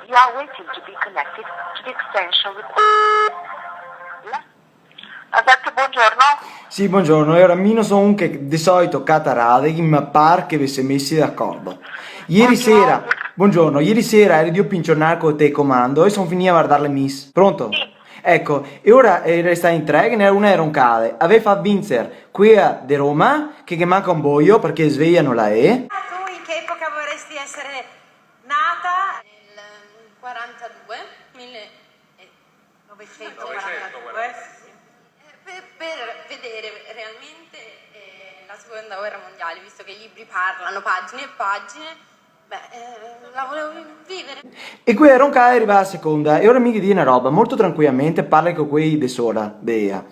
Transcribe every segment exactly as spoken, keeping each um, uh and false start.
You are waiting to be connected to the extension required. Aspetta, buongiorno. Sì, buongiorno. E ora mi no so un che de solito cata radeghi, ma par che ve se mesi d'acordo. Ieri sera, buongiorno, ieri sera eri drio pinciornar co el telecomando e son finì a vardar le Miss. Pronto? Sì. Eco, e ora, eh, resta in tre, che ghe n'era una roncada. Avè fat vincer quea de Roma, che ghe manca un boio, parché sveia no la è. Tu in che epoca vorresti essere nata? Nel quarantadue, mille e novecentoquarantadue, sì. Eh, per, per vedere realmente, eh, la seconda guerra mondiale, visto che i libri parlano pagine e pagine, beh, eh, la volevo vi-, vivere. E quea roncada e riva a seconda, e ora mi ghe dì na roba, molto tranquilamente, parle co quei de sora, de ea.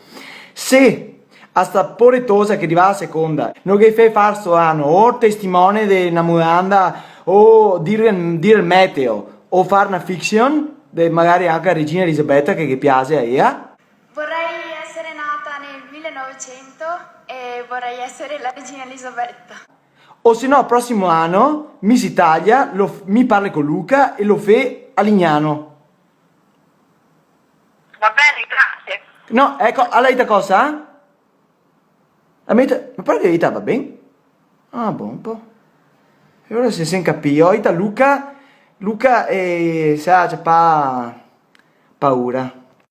Se a sta poretosa che riva a seconda no ghe fè far sto ano, o el testimone de na mudanda, o dir, dir el meteo, o far na fiction, de magari anca la regina Elisabetta che ghe piase a ea. Vorrei essere nata nel millenovecento e vorrei essere la regina Elisabetta. O se no, prosimo ano, Miss Italia, lo f-, mi parle co Luca e lo fè a Lignano. Va bene, grazie. No, eco, alora ita cosa? A me ita, ma par che ita va ben? Ah, bon, po. E ora se, se capì, ita Luca, Luca, eh, sa, ciapà paura.